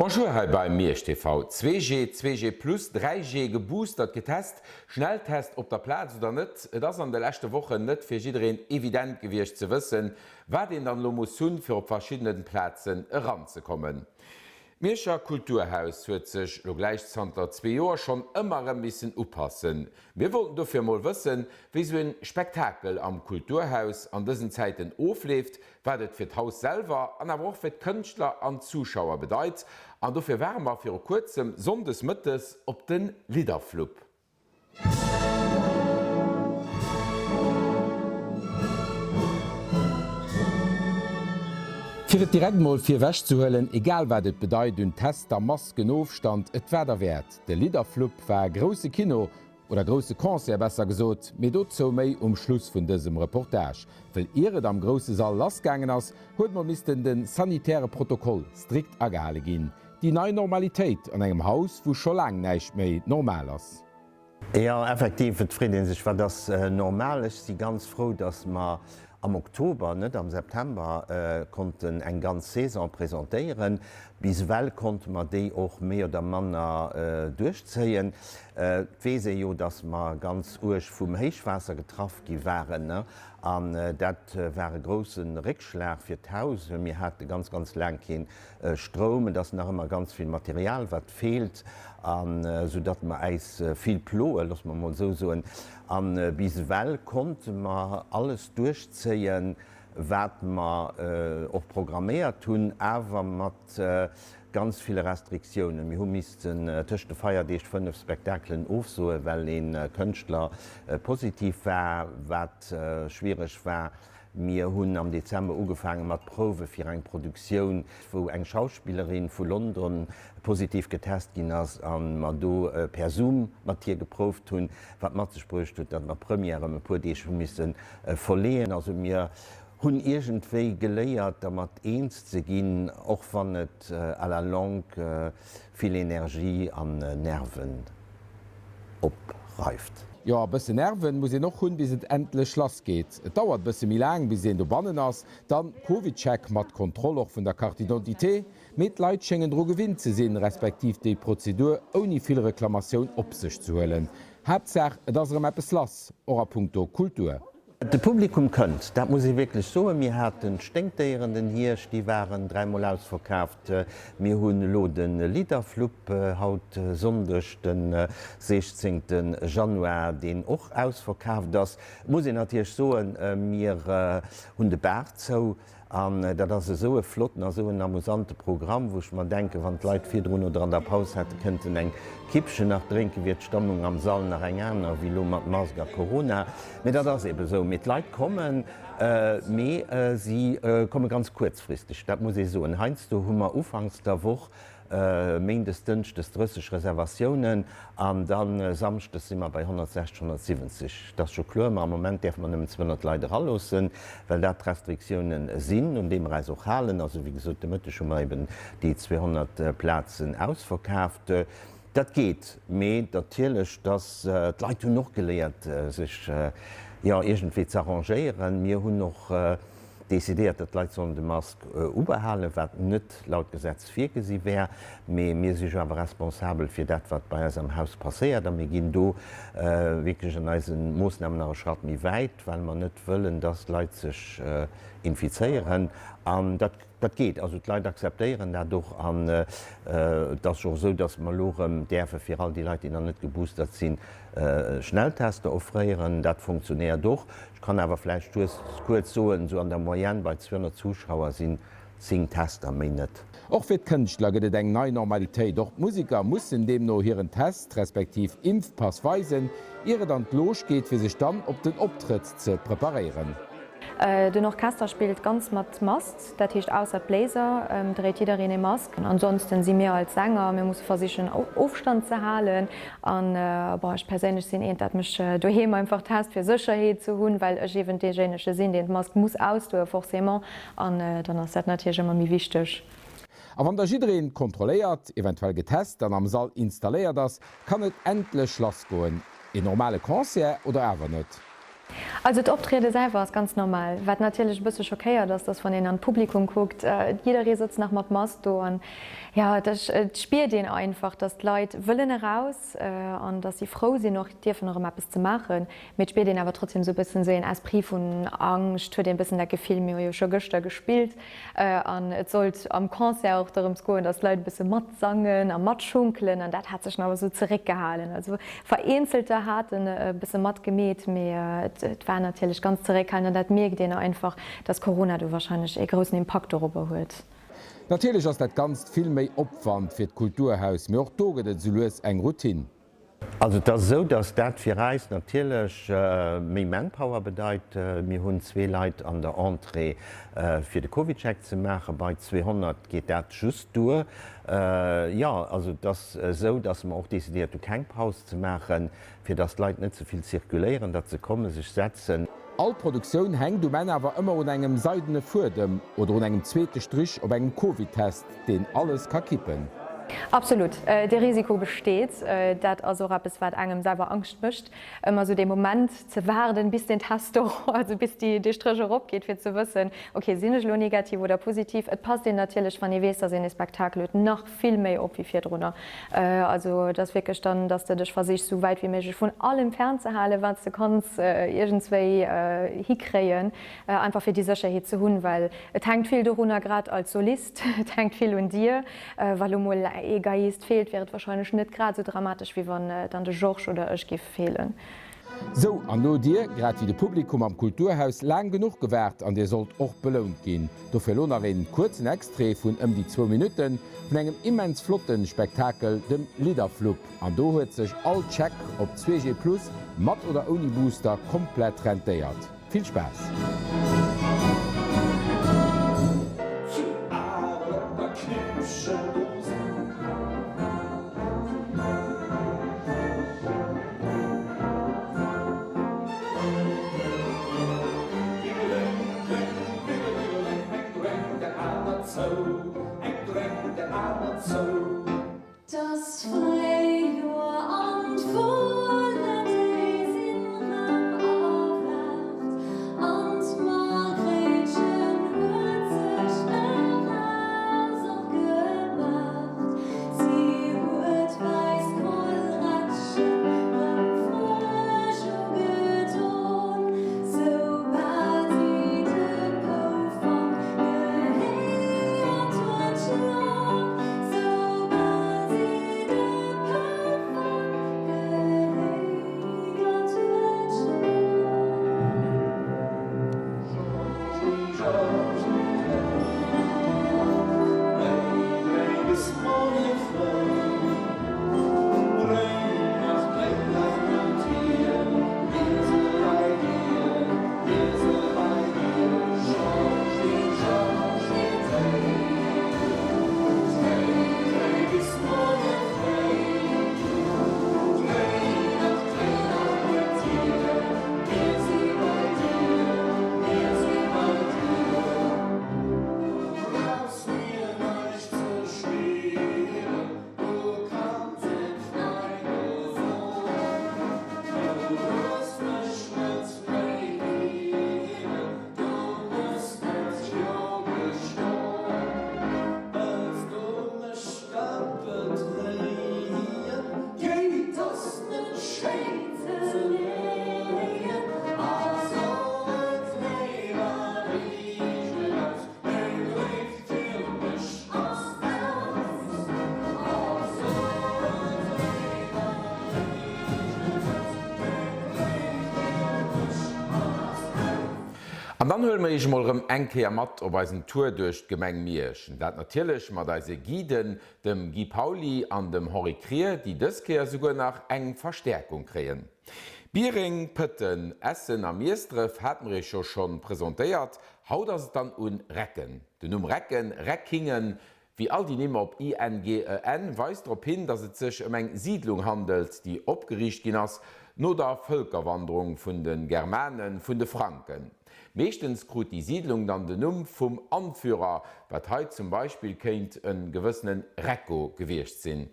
Bonjour hei bei Miersch TV. 2G, 2G plus, 3G, geboostert, getest, Schnelltest op der Plaz oder net, et ass an de leschte Wochen net fir jiddereen evident gewiescht ze wëssen, wat een dann elo muss hunn, fir op verschiddenen Plazen eranzekommen. D'Mierscher Kulturhaus huet sech lo gläich zanter zwee Joer schonn ëmmer erëm missen upassen. Mir wollten dofir emol wëssen, wéi sou en Spektakel am Kulturhaus an dësen Zäiten ofleeft, wat et fir d'Haus selwer an awer och fir d'Kënschtler an d'Zuschauer bedeit. An dofir ware mer viru kuerzem Sonndes mëttes op de Lidderflupp. Fir et direkt mol virwech ze huelen, egal wat et bedeit un Tester, Masken, Ofstand, et war derwäert. De Lidderflupp war grousse Kino, oder grousse Concert besser gesot, mee dozou méi um Schluss vun dësem Reportage. Wëll ier et am grousse Sall lass gaangen ass, huet mol missten de sanitäre Protokoll strikt agehale ginn. Déi nei Normalitéit an engem Haus, wou scho laang näischt méi normal ass. Jo, effektiv, et freet ee sech, wat ass normal? Ech si ganz frou, datt mer am Oktober, net am September, konnten eng ganz Saison presentéieren. Bis ewell konnte mer déi och méi oder manner duerchzéien. Et weess ee jo, datt mer ganz uerg vum Héichwaasser getraff gi waren, an dat war e grousse Réckschlag fir d'Haus. Mir hate ganz, ganz laang keen Stroum, et ass nach ëmmer ganz vill Material wat feelt, an esou datt mer äis vill ploen, loosse mer emol esou soen. A bis ewell konnte mer alles duerchzéien, wat mer och programméiert hunn, awer mat ganz ville Restriktiounen. Mir hu missten tëscht de Feierdeeg 5 Spektakelen ofsoen, well ee Kënschtler positiv war, wat schwiereg war. Mir hunn am Dezember ugefaange mat Prouwe fir eng Produktioun, wou eng Schauspillerin vu London positiv getest ginn ass a mer do per Zoom mat hir geprouft hunn, wat mat sech bruecht huet, datt mer d'Première ëm e puer Deeg hu misse verleeën. Also mir hunn iergendwéi geléiert, dermat eens ze ginn, och wann et à la longue vill Energie an Nerven opreift. Jo, e bësse Nerven muss een och hunn, bis et endlech lass geet. Et dauert bësse méi laang, bis een dobannen ass. Dann Covidcheck mat Kontroll och vun der Carte d'identité. Mee d'Leit schéngen dru gewinnt ze sinn, respektiv déi Prozedur ouni vill Reklamatioun op sech ze huelen. Haaptsaach et ass erëm eppes lass, och a punkto Kultur. De Publikum kënnt, dat muss ee wierklech soen. Mir haten d'Sténkdéieren den Hierscht, déi waren dräimol ausverkaaft. Mir hunn elo de Lidderflupp haut Sonndeg, de 16 Januar, deen och ausverkaaft ass. Et muss een natierlech soen, mir hunn de Bar zou. An dat ass esou e flotten a esou en amusante Programm, wou ech mer denken, wann d'Leit virdrun oder an der Paus hätte kënnten eng Kippchen nach drénken, wier d'Stëmmung am Sall nach eng aner wéi elo mat Mask a Corona. Mee dat ass ebe esou. Mee d'Leit kommen, mee si komme ganz kuerzfristeg, dat muss ee soen. Heiansdo hu mer ufanks der Woch Méindes, Dënschdes 30 Reservatiounen an da Samschdes si mer bei 160, 170. Et ass scho kloer, ma am Moment däerfe mer nëmmen 200 Leit eraloossen, well dat d'Restriktiounen sinn, un déi mer eis och halen. Also wéi gesot, de Mëtteg hu mer eben déi 200 Plazen ausverkaaft. Dat geet, mee natierlech, dass d'Leit hunn och geléiert, sech jo iergendwéi z'arrangéieren. Mir hunn och decidéiert, datt d'Leit sollen de Mask ubehalen, wat net laut Gesetz virgesi wär. Mee mir si jo awer responsabel fir dat, wat bei eis am Haus passéiert. A mir ginn do wierklech an eise Moossnamen nach e Schratt méi wäit, well mer net wëllen, datt d'Leit sech infizéieren. An dat, dat geet. Also d'Leit akzeptéieren dat och. An et ass jo och esou, datt mer elo erëm däerfe fir all déi Leit, déi nach net geboostert sinn, Schnelltester offréieren. Dat funktionéiert och. Ech kann awer vläicht just kuerz soen, esou an der Moyenne bei 200 Zuschauer sinn 10 Tester, méi net. Och fir d'Kënschtler gëtt et eng nei Normalitéit. Och d'Museker mussen deemno hiren Test, respektiv Impfpass weisen, ier et an d'Loge geet, fir sech dann op den Optrëtt ze preparéieren. Den Orchester spillt ganz mat Mask, dat heescht ausser d'Bléiser dréit jiddereen ee Mask. Ansonsten si mir als Sänger, mir musse versichen Ofstand ze halen an bon ech perséinlech sinn eent dat mech doheem einfach test fir Sécherheet ze hunn, well ech eben deejéinege sinn deen d'Mask muss ausdoe forcément an dann ass dat natierlech ëmmer méi wichteg. A wann da jiddereen kontrolléiert, eventuell getest an am Sall installéiert ass, kann et endlech lass goen. Een normale Concert oder awer net? Also d'Optriede selwer ass ganz normal. Wat natierlech e bësse schockéiert ass, dass wann een an d'Publikum kuckt, jidderee sëtzt nach mat Mask do an jo, et spiert een einfach, dass d'Leit wëllen eraus an dass si frou sinn och dierfen erëm eppes ze maachen. Mee et spiert een awer trotzdem esou e bëssen esou een Esprit vun Angscht, huet een e bëssen dat Gefill, mir hu jo scho gëschter gespillt an et sollt am Concert och dorëms goen, dass d'Leit e bësse matsangen a matschunkelen an dat hat sech nach esou zeréckgehalen. Also vereenzelter haten e bësse matgemeet, mee et war natierlech ganz zeréckhalen an dat mierkt een einfach, dass Corona do wahrscheinlech ee groussen Impakt dorobber huet. Natierlech ass dat Ganzt vill méi Opwand fir d'Kulturhaus, mee och do gëtt et esou lues eng Routine. Also et ass esou, datt dat fir eis natierlech méi Manpower bedeit. Mir hunn zwee Leit an der Entrée fir de CovidCheck ze maachen. Bei 200 geet dat just duer. Jo, also et ass esou, datt mer och decidéiert hu keng Paus ze maachen, fir datt d'Leit net ze vill zirkuléieren, datt se kommen, sech setzen. All Produktioun hänkt um Enn awer ëmmer un engem seidene Fuedem oder un engem zweete Strich op engem Covid-Test, deen alles ka kippen. Absolut, dee Risiko besteet. Dat ass och eppes, wat engem selwer Angscht mécht, ëmmer esou dee Moment ze waarden, bis deen Test do, also bis dee Stréch eropgeet, fir ze wëssen, ok, sinn ech elo negativ oder positiv. Et passt een natierlech, wann ee weess, datt een e Spektakel huet, nach vill méi op wéi virdrunner. Also et ass wierklech dann, dass de dech versichs sou wäit wéi méiglech vun allem fernzehalen, wat s de kanns iergendswéi hikréien, einfach fir déi Sécherheet ze hunn, well et hänkt vill dorunner, grad als Solist, et hänkt vill un dir. Wa lo mol ee Geiist feelt, wier et warscheinlech net grad sou dramatesch, wéi wann dann de Georges oder ech géife feelen. Sou, an lo dir, grad wéi de Publikum am Kulturhaus, laang genuch gewaart an dir sollt och belount ginn. Dofir lo nach een kuerzen Extrait vun ëm déi zwou Minutten vun engem immens flotten Spektakel, dem Lidderflupp. An do huet sech all Check op 2G plus, mat oder ouni Booster, komplett rentéiert. Vill Spaass! Zu Arel op der Knippchen do sinn. Wiggeleng, kleng, wigge, wiggeleng, eng do eng, der aner zou, eng do eng, der aner zou. 't ass Fréijoer an d'Vullen déi sinn rëm erwaacht an d'Margréitchen huet sech eraus opgemaacht. Si huet wäiss Kollrättchen rëm frësch ugedon, soubal si de Poufank gehéiert huet schloen. An dann huele mer iech emol erëm eng Kéier mat op eisen Tour duerch d'Gemeng Miersch. Dat natierlech mat eise Guiden, dem Guy Pauly an dem Henri Krier, déi dës Kéier souguer nach eng Verstäerkung kréien. Biereng, Pëtten, Essen a Miesdref hate mer iech jo schonn presentéiert. Haut ass et dann un Recken. Den Numm Recken, Reckingen, Wéi all déi Nimm op INGEN weist drop hin, datt et sech ëm eng Siidlung handelt, déi opgeriicht ginn ass no der Vëlkerwanderung vun de Germanen vun de Franken. Meeschtens krut déi Siidlung dann den Numm vum Anführer, wat hei zum Beispill kéint e gewëssene Recco gewiescht sinn.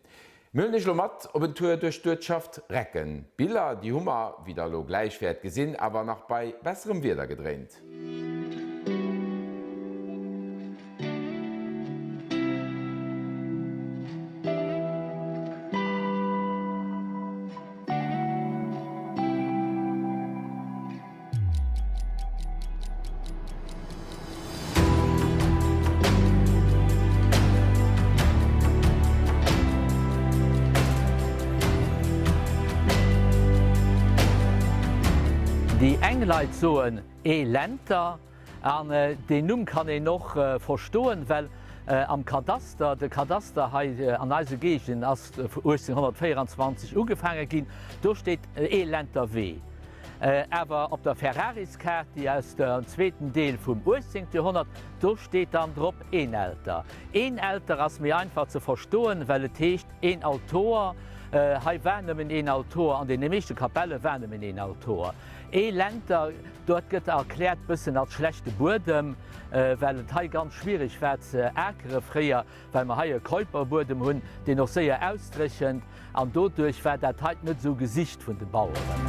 Mir huelen iech elo mat op en Tour duerch d'Uertschaft Recken. D'Biller, déi hu mer, wéi der elo gläich wäert gesinn, awer nach bei besserem Wieder gedréint. Déi eng Leit soen Elenter, an deen Numm kann een och verstoen, well am Kadaster, de Kadaster hei an eise Géigend ass 1824 ugefaange ginn, do steet Elenterwee. Awer op der Ferrariskaart, déi aus dem zweeten Deel vum 18. Joerhonnert, do steet dann drop Eenelter. Eenelter ass méi einfach ze verstoen, well et heescht een Altoer. Hei war nëmmen een Altoer, an deene meeschte Kapelle war nëmmen een Altoer. Eelenter, dat gëtt erkläert bëssen als schlechte Buedem, well et hei ganz schwiereg war ze akere fréier, well mer hei e Keuperbuedem hunn, deen och séier ausdréchent, an doduerch war dat heit net esou gesicht vun de Baueren.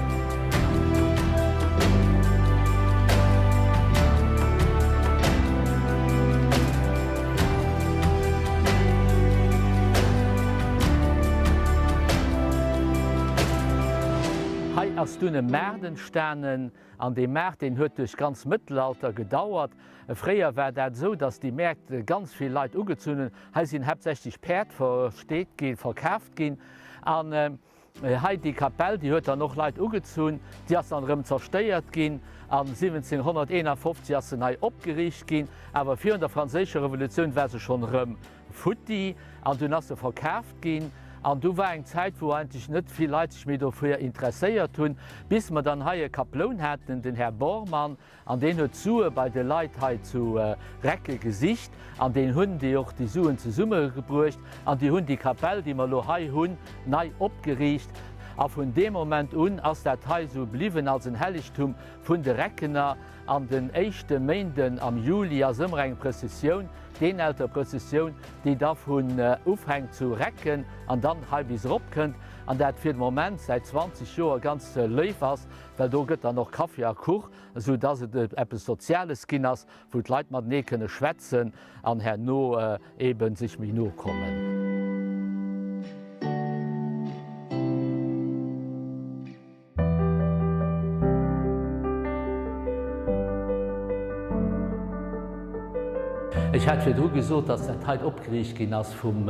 Hei ass dunn e Maart entstanen, an dee Maart, deen huet duerch d'ganz Mëttelalter gedauert. Fréier war dat esou, datt déi Mäert ganz vill Leit ugezunn hunn. Hei sinn haaptsächlech Päerd versteet ginn, verkaaft ginn. An hei déi Kapell, déi huet dann och Leit ugezunn. Déi ass dann erëm zerstéiert ginn an 1751 ass se nei opgeriicht ginn. Awer virun der Franséischer Revolutioun war se schonn erëm futti an dunn ass se verkaaft ginn. An du war eng Zäit, wou eigentlech net vill Leit sech méi dofir interesséiert hunn, bis mer dann hei e Kaploun haten, den Här Bormann, An deen huet d'Sue bei de Leit hei zu Recke gesicht an deen hunn déi och déi Suen zesummegebruecht an déi hunn déi Kapell, déi mer elo hei hunn, nei opgeriicht. A vun deem Moment un ass dat hei esou bliwwen als en Hellegtum vun de Reckener. An den éischte Méinden am Juli ass ëmmer eng Prëssessioun, d'Eenelterprëssessioun, déi da vun ufänkt zu Recken an dann hei bis erop kënnt an dat fir de Moment säit 20 Joer ganz léif ass, Well do gëtt dann och Kaffi a Kuch, esou dass et eppes Soziales ginn ass, wou d'Leit matenee kënne schwätzen an herno eebe sech méi no kommen. Ech hat virdru gesot, dass dat hei opgeriicht ginn ass vum,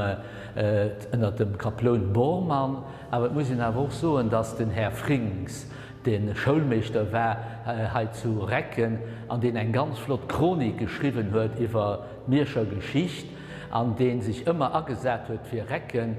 ënnert dem Kaploun Bormann. Awer et muss een awer och soen, dass den Här Frings, dee Schoulmeeschter war hei zu Recken an deen eng ganz flott Chronik geschriwwen huet iwwer d'Mierscher Geschicht an dee sech ëmmer agesat huet fir Recken,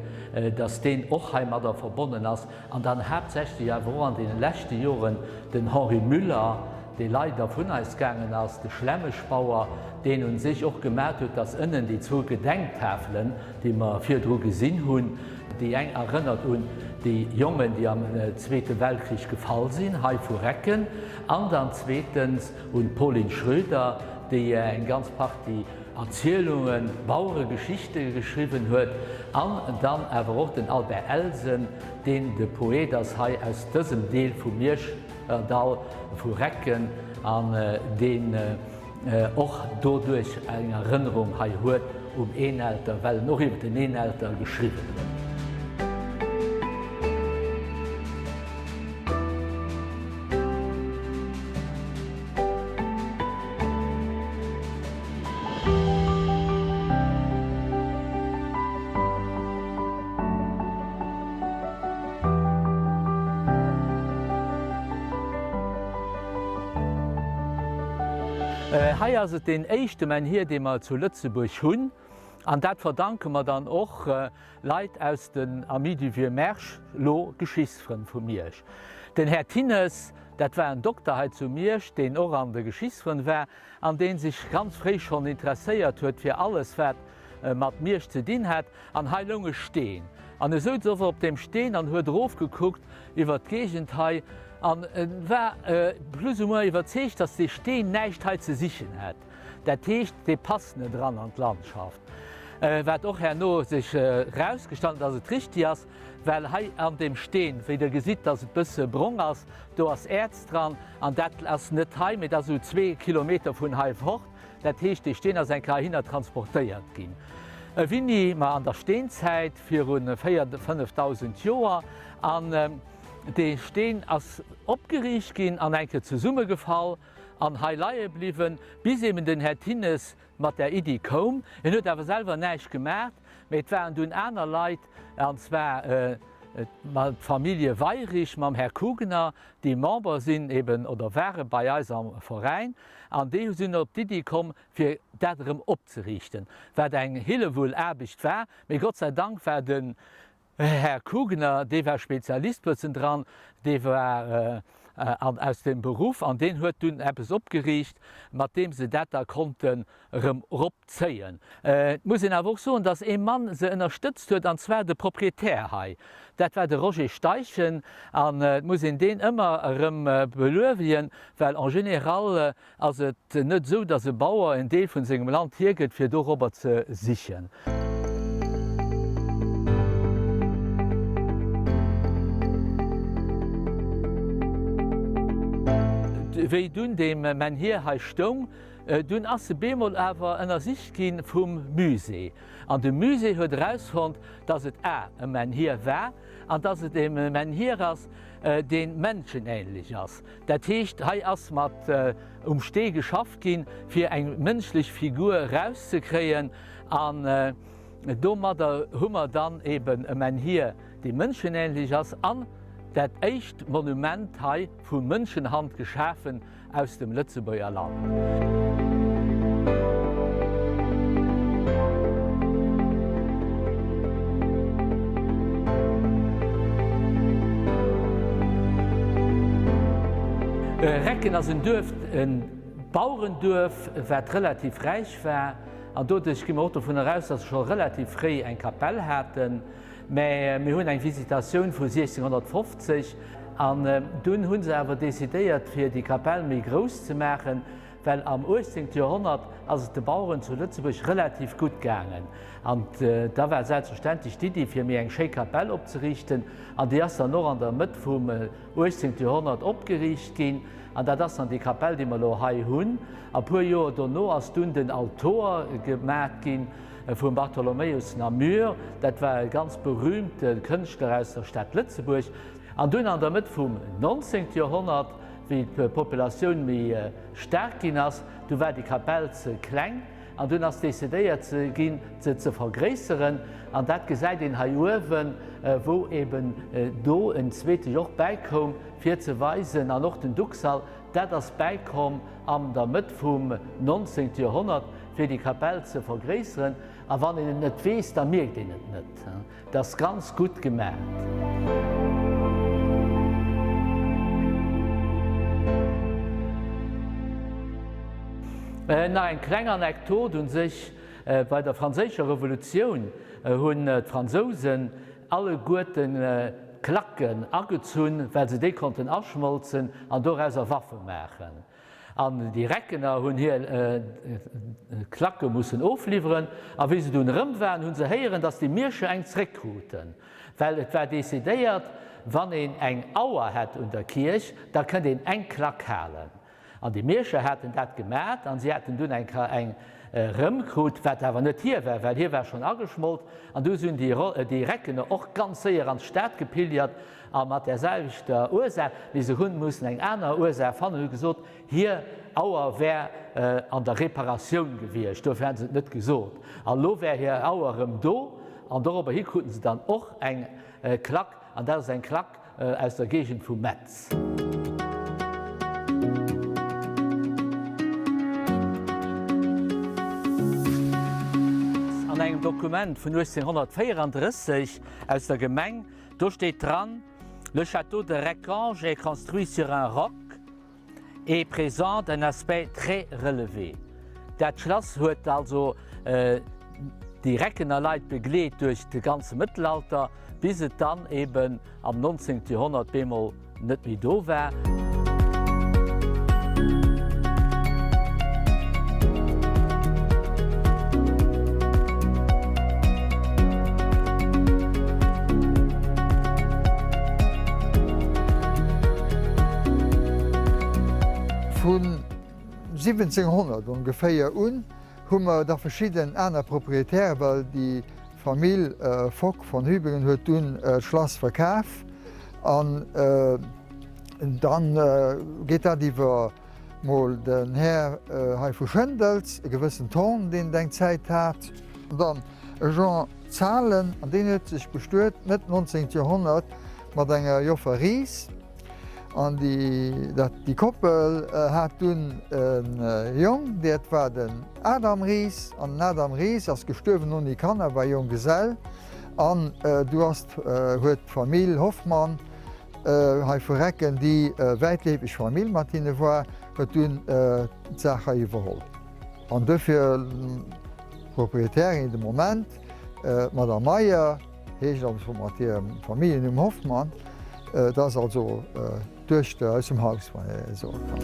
dass deen och heimadder verbonnen ass. An dann haaptsächlech awer och an deene leschte Joren den Henri Müller, dee leider vun eis gaangen ass, de Schlemmeschbauer, deen un sech och gemat huet, dass ënnen déi zwou Gedenktafelen, déi mer virdru gesinn hunn, déi eng erënnert un déi Jongen, déi am Zweete Weltkrich gefall sinn, hei vu Recken, an dann zweetens un d'Pauline Schroeder, déi eng ganz Partie Erzielungen, Baueregeschichte geschriwwen huet, an dann awer och den Albert Elsen, deen de Poet ass hei aus dësem Deel vum Mierscherdall, vu Recken, an deen och doduerch eng Erënnerung hei huet um Eenelter, well en och iwwer den Eenelter geschriwwen huet. Hei ass et deen éischte Menhir, dee mer zu Lëtzebuerg hunn, an dat verdanke mer dann och Leit aus den Amis du Vieux Mersch, lo Geschichtsfrënn vu Miersch. Den Här Thinnes, dat war en Dokter hei zu Miersch, deen och an de Geschichtsfrënn war an dee sech ganz fréi schonn interesséiert huet fir alles, wat mat Miersch ze dinn hat. An hei loung e Steen. An e souz ower op deem Steen an huet erofgekuckt iwwer d'Gegend hei an war plus ou moins iwwerzeegt, dass dee Steen näischt hei ze sichen hätt. Dat heescht, dee passt net eran an d'Landschaft. Wat och herno sech erausgestallt huet, dass et richtig ass, well hei an deem Steen, wéi Der gesitt, dass et bësse brong ass, do ass Äerz dran an dat ass net hei, mee dat ass esou zwee Kilometer vun hei fort. Dat heescht, dee Steen ass eng Kéier heihinner transportéiert ginn. Ewéini? Ma an der Steenzäit, viru 4.000, 5.000 Joer. An dee Steen ass opgeriicht ginn an eng Kéier zesummegefall an hei leie bliwwen, bis eben den Här Thinnes mat där Iddi koum. Hien huet awer selwer näischt gemaacht, mee et waren dunn aner Leit, an zwar d'Famillje Weyrich mam Här Kugener, déi Member sinn eben oder ware bei eis am Veräin, an déi sinn op d'Iddi komm, fir dat erëm opzeriichten, wat eng Hillewull Aarbecht war. Mee Gott sei Dank war den Här Kugener, dee war Spezialist bëssen dran, dee war aus dem Beruff an deen huet dunn eppes opgeriicht, mat deem se dat da konnten erëm eropzéien. Et muss een awer och soen, dass ee Mann se ënnerstëtzt huet, an zwar de Proprietär hei, dat war de Roger Steichen. An et muss een deen ëmmer erëm beluewegen, well en général Ass et net esou, datt e Bauer en Deel vun sengem Land hiergëtt, fir dorobber ze sichen? Wéi dunn dee Menhir hei stoung, dunn ass e bemol awer ënnersicht gi vum Musée. An de Musée huet erausfonnt, datt et a e Menhir war an datt et e Menhir ass, dee menschenähnlech ass. Dat heescht, hei ass mat um Stee geschafft ginn, fir eng mënschlech Figur erauszekréien. An domadder hu mer dann eben e Menhir, dee mënschenähnlech ass an dat éischt Monument hei vu Mënschenhand geschafen aus dem Lëtzebuerger Land. Recken ass en Duerf, e Bauerenduerf, wat relativ räich war, an doduerch gi mer och dovun eraus, datt se scho relativ fréi eng Kapell haten. Mä mir hunn eng Visitatioun vu 1650, an dunn hu se awer decidéiert, fir déi Kapell méi grouss ze maachen, Well am 18. Joerhonnert ass et de Baueren zu Lëtzebuerg relativ gutt gaangen. An da war selbstverständlech d'Iddi, fir méi eng schéi Kapell opzeriichten. An déi ass dann och an der Mëtt vum 18. Joerhonnert opgeriicht ginn. An dat ass dann déi Kapell, déi mer elo hei hunn. A puer Joer dono ass dunn den Altor gemat gi vum Bartholomäus Namur. Dat war e ganz berühmte Kënschtler aus der Stad Lëtzebuerg. An dunn an der Mëtt vum 19. Joerhonnert, Wéi d'Populatioun méi staark ginn ass, du war déi Kapell ze kleng an dunn ass decidéiert ginn, se ze vergréisseren. An dat gesäit een hei uewen, wou eben do en zweete Joch bäikoum, fir ze weisen, an och den Duxall, dat ass bäikomm an der Mëtt vum 19. Joerhonnert, fir déi Kapell ze vergréisseren. A wann een et net weess, da mierkt een et net. 't ass ganz gutt gemaat. Nach eng kleng Anekdot un sech, Bei der franséischer Revolutioun hunn d'Fransousen alleguerten d'Klacken agezunn, well se déi konnten aschmolzen an dorauser Waffe maachen. An déi Reckener hunn hir Klacke mussen ofliwweren. A wéi se dunn erëm waren, hu se héieren, datt déi Mierscher eng zréckkruten. Well et war decidéiert, wann een eng Auer hätt un der Kierch, da kënnt een eng Klack halen. An déi Mierscher haten dat gemat an si haten dunn eng eng erëmkrut, wat awer net hir war, well hir war schonn ageschmolt. An du sinn déi Reckener och ganz séier an d'Stad gepilgert. A mat där selwechter Ursaach, mee se hunn mussen eng aner Ursaach fannen, hu gesot, hir Auer wär an der Reparatioun gewiescht, dofir hätte se et net gesot. An elo wär hir Auer erëm do, an dorobber hi kruten se dann och eng Klack, an dat ass eng Klack aus der Géigend vu Metz. An engem Dokument vun 1834 aus der Gemeng Do steet dran, Le château de Reckange est construit sur un roc et présente un aspect très relevé. Dat Schlass huet also déi Reckener Leit begleet duerch de ganze Mëttelalter, bis et dann eben am 19. Joerhonnert bemol net méi do war. 1700 ongeféier un hu mer da verschidden aner Proprietären, well déi Famill Fock von Hübingen huet dunn d'Schlass verkaf an dann geet dat iwwer mol den Här hei vu Schëndels, e gewëssen Thorn, deen et eng Zäit hat, dann e Jean Zahlen an deen huet sech bestuet Mëtt 19. Joerhonnert mat enger Joffer Ries. An déi, dat, déi Koppel hat dunn e Jong, dat war den Adam Ries. An den Adam Ries ass gestuerwen ouni Kanner, war Jonggesell. An du ass, huet d'Famill Hoffmann hei vu Recken, déi wäitleefeg Famill mat hinne war, huet dunn d'Saach hei iwwerholl. An duerfir d'Proprietärin de Moment, d'Madame Meyer, Heescht also mat hirem Familljennumm Hoffmann. Et ass also d'Duechter aus dem Haus, wann een esou soe kann.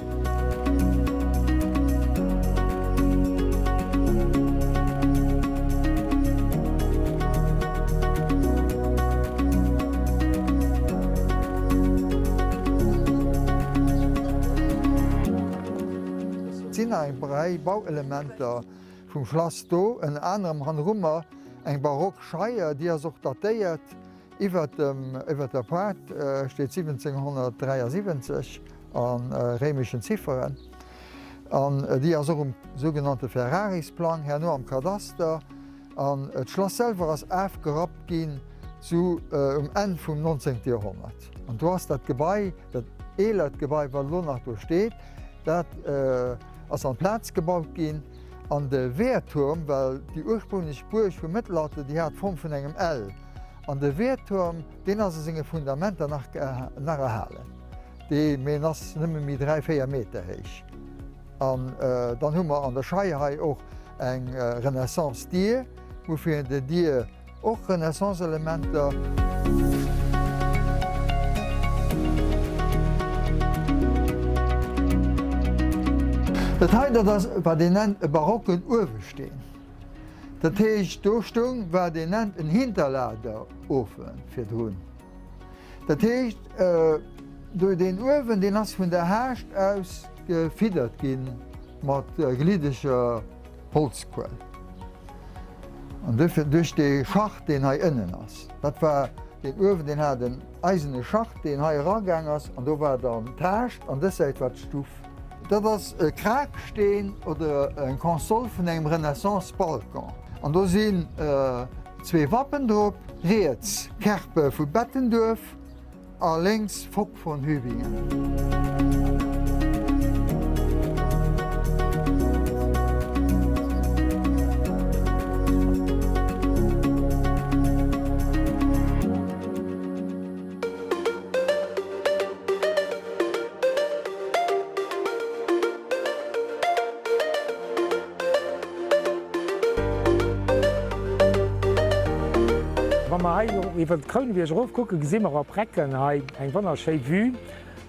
Et sinn nach eng Rei Bauelementer vum Schlass do, ënner anerem hannerummer eng barock Scheier, déi ass och datéiert, iwwer dem iwwer der Poart steet 1773 a réimeschen Zifferen an déi ass och um sougenannte Ferrarisplang, herno am Kadaster. An d'Schlass selwer ass afgerappt ginn zu um Enn vum 19. Joerhonnert. An do ass dat Gebai, dat eelert Gebai, wat elo nach do steet, dat ass an d'Plaz gebaut ginn. An de Wehrturm, well déi ursprünglech Buerg vum Mëttelalter, déi hat d'Form vun engem L, an de Wehrturm, deen ass a senge Fundamenter nach nach erhalen, dee, mee en ass nëmme méi 3, 4 Meter héich. An dann hu mer an der Scheier hei och eng Renaissance-Dier, woufir der Dier Och Renaissance-Elementer. Dat hei, dat ass wat een nennt e barocken Uewesteen. Dat heescht, do stoung wat een nennt en Hinterladerofen virdrun. Dat heescht, do deen Uewen, deen ass vun der Haascht aus gefiddert gi mat gliddeger Holzkuel. An duerfir duerch dee Schacht, deen hei ënnen ass, dat war deen Uewen, deen hat en eisene Schacht, deen hei eragaang ass, an do war dann d'Haascht an dës Säit war d'Stuff. Dat ass e Kragsteen oder eng Console vun engem Renaissance-Balcon. An do sinn zwee Wappen drop, riets Kerpe vu Bettenduerf A lénks Fock von Hübingen. Wa mer hei iwwer de Krounebierg erof kucken, gesi mer op Recken hei eng wonnerschéi Vue.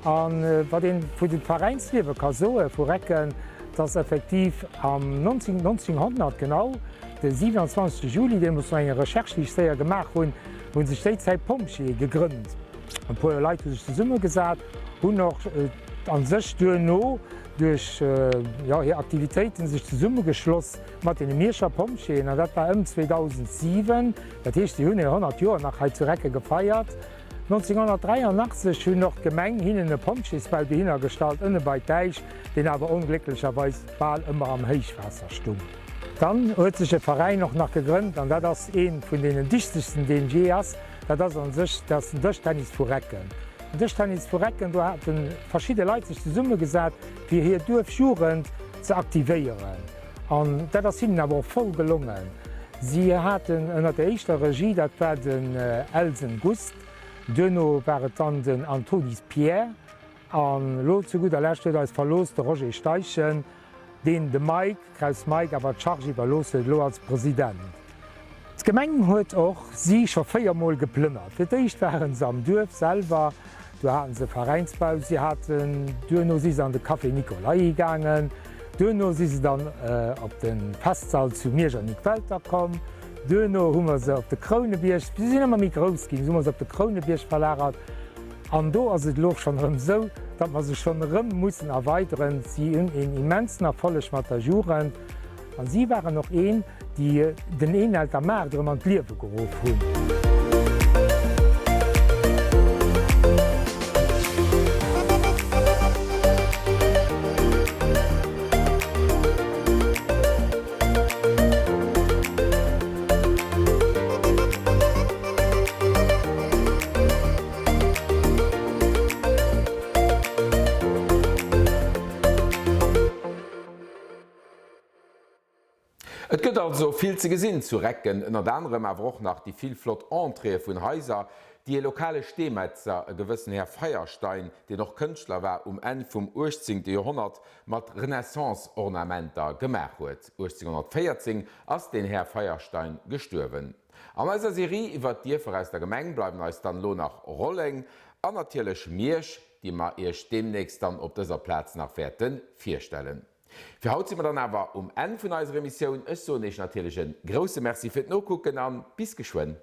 A wat een vu dem Veräinsliewe ka soe vu Recken, dass effektiv am 1900, genau de 27 Juli, deemools no enger Recherche, déi ech séier gemaach hunn, hu sech déi Zäit d'Pompjeeë gegrënnt. E puer Leit hu sech zesummegesat, hunn och a sech duerno duerch hir Aktivitéiten sech zesummegeschloss mat deene Mierscher Pompjeeën an dat war ëm 2007. Dat heescht, si hunn hir 100 Joer nach hei zu Recke gefeiert. 1983 hunn och d'Gemeng hinnen e Pompjeesbau dohinner gestallt, ënne bei d'Äisch, deen awer onglécklecherweis bal ëmmer am Héichwaasser stung. Dann huet sech e Veräin och nach gegrënnt an dat ass ee vun deenen dichtegsten, deen jee ass, dat ass a sech dat ass den Dëschtennis vu Recken. Den Dëschtennis vu Recken, do hate verschidde Leit sech zesummegesat, fir hir Duerfjugend ze aktivéieren. An dat ass hinnen awer och voll gelongen. Si haten ënner der éischter Regie, dat war den Elsen Gust, duerno war et dann den Antonis Pierre an elo zu gudder Lescht huet eis verlooss de Roger Steichen, deen dem Mike, Kraus Mike, awer d'Charge iwwerlooss huet elo als President. D'Gemeng huet och si scho 4 mol geplënnert. Fir d'éischt waren se am Duerf selwer, do haten se e Veräinsbau. Si haten, duerno si se an de Café Nicolai gaangen, duerno si se dann op de Festsall zu Miersch an Nic Welter komm, duerno hu mer se op de Krounebierg, si sinn ëmmer méi grouss ginn, du hu mer se op de Krounebierg verlagert. An do ass et elo schonn erëm esou, datt mer se schonn erëm mussen erweideren. Si hunn een immensen Erfolleg mat der Jugend an si waren och een, déi den Eenelter Maart erëm an d'Liewe geruff hunn. Et gëtt also vill ze gesinn zu Recken, ënnert anerem awer och nach déi vill flott Entréeë vun Haiser, déi e lokale Steemetzer, e gewëssen Här Feierstein, deen och Kënschtler war, um Enn vum 18. Joerhonnert mat Renaissance-Ornamenter gemaach huet. 1814 ass deen Här Feierstein gestuerwen. An eiser Serie iwwert d'Dierfer aus der Gemeng bleiwen eis dann elo nach Rolleng an natierlech Miersch, déi mer Iech deemnächst dann op dëser Plaz nach wäerte virstellen. Fir haut si mer dann awer um Enn vun eiser Emissioun. Ech soen Iech natierlech en grousse Merci fir d'Nokucken an bis geschwënn.